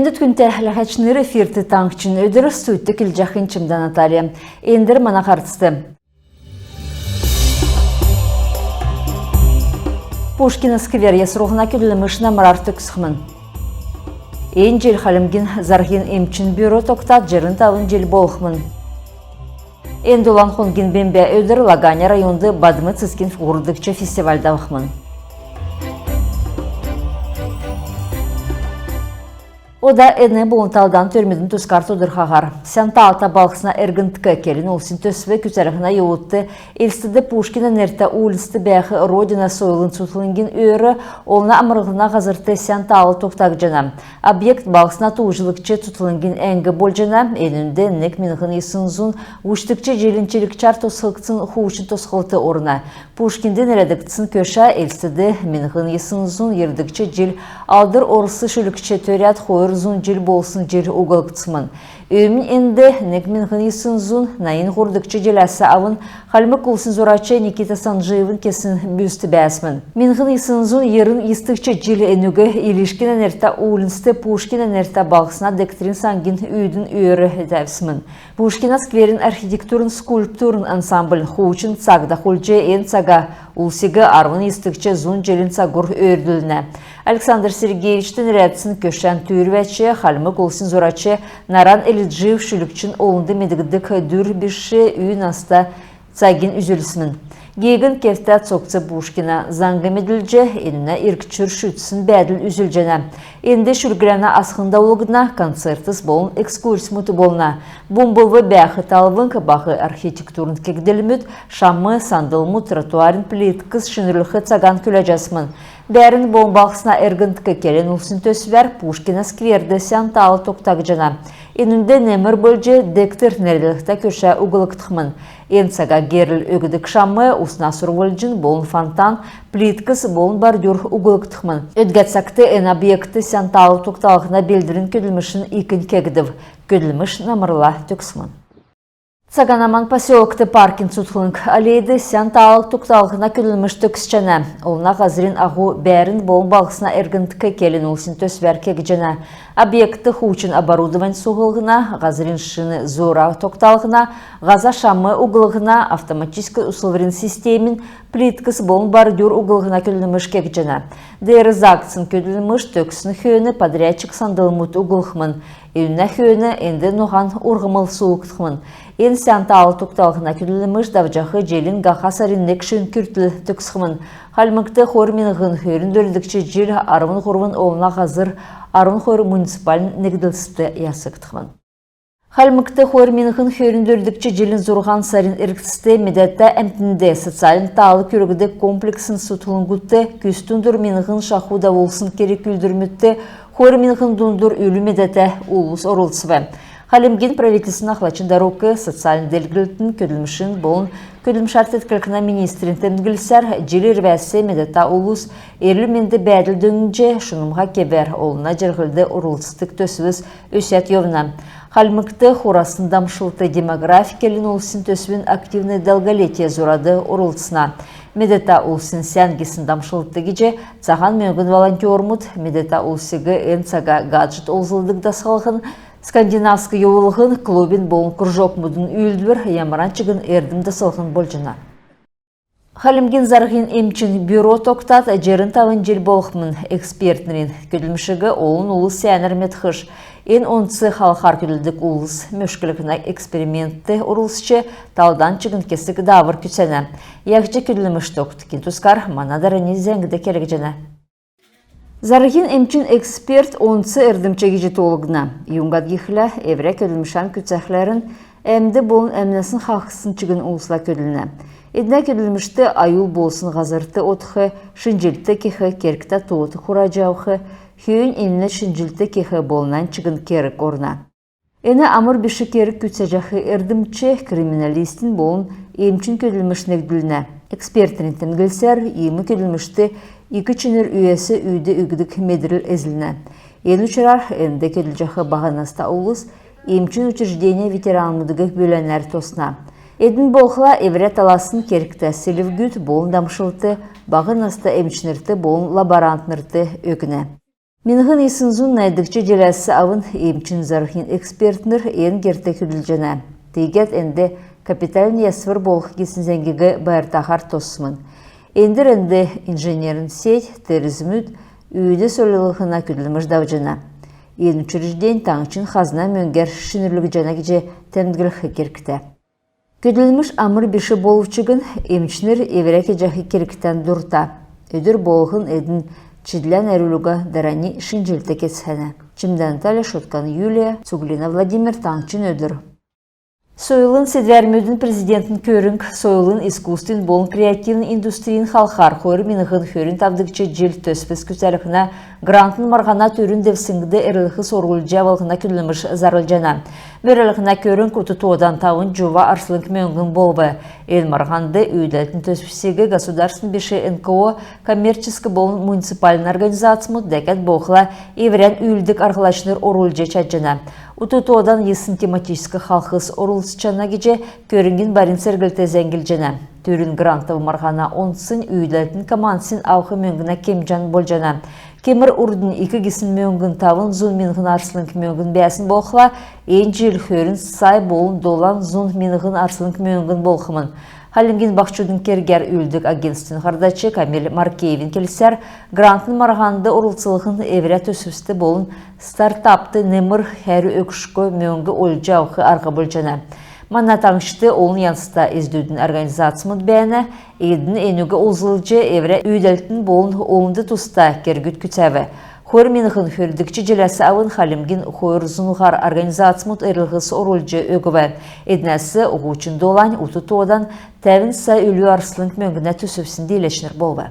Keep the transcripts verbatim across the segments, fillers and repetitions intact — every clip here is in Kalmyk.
Эндр, күндтә хәләһәчнр, эфирт «Таңһчин өдр», студьд келҗәхнь Чимдә Наталья. Эндр мана һарцд. Пушкина сквер ясрулһна көдлмш намрар төгсхмн. Эн җил Хальмгин зарһин эмчин бюро тогтад җирн тавн җил болхмн. Эн долан хонгин бембә өдр Лаганя районд «Бадм цецгин» һурвдгч фестиваль давхмн. Ода эн болн талдан төрмүдин тускар тодрхаһар. «Сән таалта балһсна эргндк» келн улсин төсв күцәлһнә йовудт Элстд Пушкина нертә уульнцд бәәх «Родина» сойлын цутхлңгин өөр олна амрлһна һазрт сән таал тогтагдҗана. Объект балһсна тууҗлгч цутхлңгин әңг болҗана. Энүнд нег миңһн йисн зун һучдгч җилин чилгчәр тосхгдсн хуучн тосхлт орна. Пушкинд нерәдгдсн көшә Элстд миңһн йисн зун йирдгч җил алдр орс шүлгч төрәд, хойр зун җил болсн җил углгдсмн. Өмн энд нег миңһн йисн зун найн һурвдгч җиләс авн хальмг улсин зурач Никита Санджиевин кесн бюст бәәсмн. Миңһн йисн зун йирн йисдгч җил энүг Илишкина нертә уульнцд Пушкина нертә балһсна дегтрин саңгин үүдн өөр тәвсмн. Пушкина скверин архитектурн-скульптурн ансамбль хуучн цаг дахулҗ, эн цага улсиг арвн йисдгч зун җилин цагур өөрдүлнә. Александр Сергеевичд нерәдсн көшән түүрвәч, хальмг улсин зурач Наран Элиджиев шүлгчин олнд медгддг дүр биш, үй наста цагин үзүлсмн. Геегн кевтә цогц Пушкина заңг медүлҗ, энүнә иргчүр шүтсн бәәдл үзүлҗәнә. Энд шүлгләнә асхн давулгдна, концертс болн экскурсьмуд болна. Бумблв бәәх талвң баһ архитектурн кегдлмүд, шам, сандлмуд, тротуарин плиткс шинрүлх цаган күләҗәсмн. «Бәәрн болн балһсна эргндк» келн улсин төсвәр Пушкина скверд сән таал тогтагдҗана. Энүнд немр болҗ дегтр нерәдлһтә көшә углгдхмн. Эн цага герл өгдг шам, усна сурвлҗн болн фонтан, плиткс болн бордюр углгдхмн. Өдгә цагт эн объектд сән таал тогталһна белдврин көдлмшин икнь кегдв. Көдлмш намрла төгсхмн. Цагана-Ман поселкд паркин цутхлң аллейд сән таал тогталһна көдлмш төгсҗәнә. Олна һазрин аһу «Бәәрн болн балһсна эргндк» келн улсин төсвәр кегдҗәнә. Объектд хуучн оборудовань суһлһна, һазрин шин зура тогталһна, һаза шам углһна, автоматическ услврин системин, плиткс болн бордюр углһна көдлмш кегдҗәнә. Деер заагдсн көдлмш төгссн хөөн подрядчик сандлмуд углхмн. Энүнә хөөн энд ноһан урһмл суулһгдхмн. Эн сән таал тогталһна көдлмш давҗах җилин һаха сарин нег шин күртл төгсхмн. Хальмгт хойр миңһн хөрн дөрвдгч җил арвн һурвн олна һазр, арвн хойр муниципальн негдлцд ясгдхмн. Хальмгт хойр миңһн хөрн дөрвдгч җилин зурһан сарин эргцд медәтә әмтнд социальн таал күргдг комплексн цутхлңгудт күсдундур миңһн шаху давулсн керг-үүлдврмүдт хойр миңһн дундур үлү медәтә улс орлцв. Хальмгин правительствин ахлачин дарук, социальн делгрлтин, көдлмшин болн көдлмшәр теткллһнә министрин темдглсәр, җил ирвәс медәтә улс эрүл-менд бәәдл дөңнҗ, шунмһа кевәр олна җирһлд орлцдг төсвс өсәд йовна. Хальмгт хурасн дамшлт «Демографь» келн улсин төсвин «Активное долголетие» зурад орлцна. Медәтә улсин сән гисн дамшлт гиҗ цаһан мөңгн волонтермуд, медәтә улсиг эн цага гаджет олзлдг дасхлһн, скандинавск йовлһн, клубин болн кружокмудын үүлдвр ямаран чигн эрдм даслһн болҗана. Хальмгин зарһин эмчин бюро тогтад җирн тавн җил болхмн. Экспертнрин көдлмшиг олн улс сәәнәр медхш. Эн онц халхар көдлдг улс мөшклһнә экспериментд орлцҗ, талдан чигн кесг даавр күцәнә. Яһҗ көдлмш тогтдгин тускар мана дарани зәңгд келгдҗәнә. Зарһин эмчин эксперт онц эрдмч гиҗ тоолгдна. Юңгад гихлә эврә көдлмшән күцәхләрн әмд болн әмнәсн хаһцсн чигн улсла көдлнә. Эднә көдлмшт аюл болсн һазрт одх, шинҗлт кех, кергтә тоот хураҗ авх, хөөннь энүнә шинҗлт кех болн нань чигн керг орна. Эн амр биш керг күцәҗәх эрдмч, криминалистин болн эмчин көдлмш негдүлнә. Экспертнрин темдглсәр, иим көдлмшт ик чинр үйәс үүд өгдг медрл эзлнә. Эн учрар энд көдлҗәх баһ наста улс эмчин учрежденин ветеранмудыг бүләнәр тосна. Эдн болхла эврә таласн кергтә селвгүд болн дамшлт баһ наста эмчнрт болн лаборантнрт өгнә. Миңһн йисн зун нәәмдгч җиләс авн эмчин зарһин экспертнр эн герт көдлҗәнә. Тиигәд энд капитальн ясвр болх гисн зәңгиг байртаһар тосмн. Эндр энд инженерн сеть, терзмүд, үүд сольлһна көдлмш давҗана. Эн учреждень таңһчин хазна мөңгәр шинрүлгдҗәнә гиҗ темдглх кергтә. Көдлмш амр биш болв чигн, эмчнр эврә кеҗәх кергтән дурта. Өдр болһн эдн чидлән әрвлл уга дарани шинҗлт кецхәнә. Чимдә Наталья, Шуткан Юлия, Цуглина Владимир, «Таңһчин өдр». Сойлын седвәрмүдин президентин көрңг сойлын, искусствин болн креативн индустрин халхар хойр миңһн хөрн тавдгч җил төсвс күцәлһнә грантн марһана түрүн девсңгд эрлһс орулҗ авлһна көдлмш зарлҗана. Мөрәлһнә көрңг ут тоодан тавн җува арслң мөңгн болв. Эн марһанд үүдәлтин төсвсиг государственн биш НКО, коммерческ болн муниципальн организацмуд, дәкәд болхла эврән үүлддг арһлачнр орулҗ чадҗана. Ут тоодан йисн тематическ халхс орлцҗана гиҗ көрңгин барин церглт зәңглҗәнә. Түрүн грантов марһана онцнь үүдәлтин командсин авх мөңгнә кемҗән болҗана. Кемр урднь ик гисн мөңгн, тавн зун миңһн арслң мөңгн бәәсн болхла, эн җил хөрн сай болн долан зун миңһн арслң мөңгн болхмн. Хальмгин баһчудын кергәр үүлддг агентствин һардач Камиль Маркеевин келсәр, грантн марһанд орлцлһн эврә төсвст болн стартапт немр хәрү өгшго мөңг олҗ авх арһ болҗана. Мана таңһчд олн янзта эздүдин организацмуд бәәнә, эдн энүг олзлҗ эврә үүдәлтин болн олнд туста кергүд күцәв. Хойр миңһн хөрдгч җиләс авн Хальмгин хойр зун һар организацмуд эрлһс орулҗ өгв. Эднәс һучн долань ут тоодан, тәвн сай үлү арслң мөңгнә төсвсин дииләчнр болв.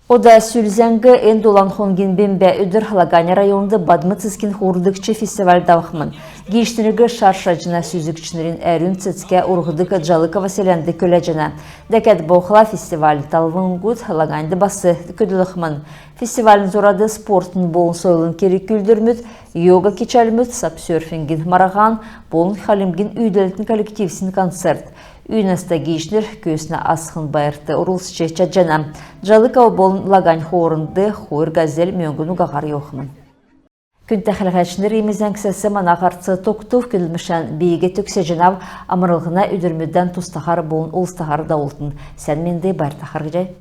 Ода сүл зәңг. Эн долан хонгин бембә өдр Лагань районд Бадм цецгин хойрдгч фестиваль давхмн. Гиичнриг шар шаҗна сүзгчнрин әрүн цецгә урһдг Джалыково селәнд күләҗәнә. Дәкәд болхла фестивалин талвңгуд Лаганьд бас көдлхмн. Фестивалин зурад спортын болн сойлын керг-үүлдврмүд, йога кичәлмүд, сапсерфингин марһан болн Хальмгин үүдәлтин коллективсин концерт. Үй наста гиичнр күүснә асхн байрт орлцҗ чадҗана. Джалыково болн Лагань хоорнд хойр «Газель» мөңгн угаһар йовхмн. Күндтә хәләһәчнр, иим зәңгсәс мана һарц тогтв. Көдлмшән би төгсәҗәнәв. Амрлһна өдрмүдән тустаһар болн олзтаһар давултн. Сән менд, байрта харһий.